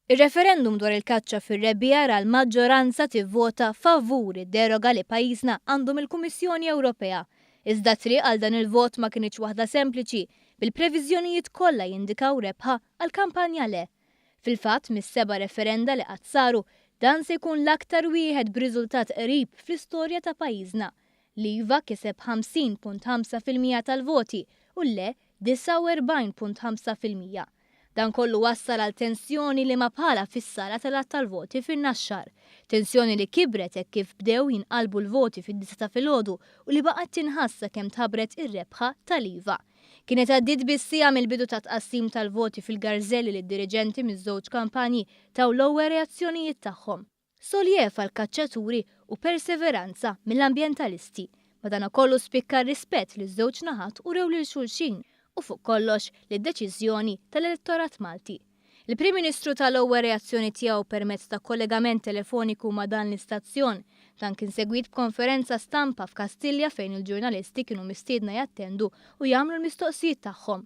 Ir-referendum dwar il-kaċċa fir-rebbiegħa ra l-maġġoranza tivvota favur id-deroga li pajjiżna għandu mill-Kummissjoni Ewropea. Iżda t-triq għal dan il-vot ma kinitx waħda sempliċi, bil-previżjonijiet kollha jindikaw rebħa għall-kampanja Le. Fil-fatt, mis-seba' referenda li qatt saru, dan se jkun l-aktar wieħed b'riżultat qrib fl-istorja ta' pajjiżna. L-Iva kiseb 50.5% tal-voti u l-Le 49.5%. Dan kollu wassal għal tensjoni li ma bħala fis-sala tal-għadd tal-voti fin-Naxxar. Tensjoni li kibret hekk kif bdew jinqalbu l-voti fid-disgħa ta' filgħodu u li baqgħet tinħass sakemm tħabbret ir-rebħa tal-Iva. Kienet għaddiet biss siegħa mill-bidu tat-tqassim tal-voti fil-garżelli li d-diriġenti miż-żewġ kampanji taw l-ewwel reazzjonijiet tagħhom. Soljev għall-kaċċaturi u perseveranza mill-ambjentalisti. Madankollu spikka r-rispett li ż-żewġ naħat urew lil xulxin u fuq kollox lid-deċiżjoni tal-elettorat Malti. Il-Prim Ministru ta l-ewwel reazzjoni tiegħu permezz ta' kollegament telefoniku ma' dan l-istazzjon. Dan kien segwit b'konferenza stampa f'Kastilja fejn il-ġurnalisti kienu mistiedna jattendu u jagħmlu l-mistoqsijiet tagħhom.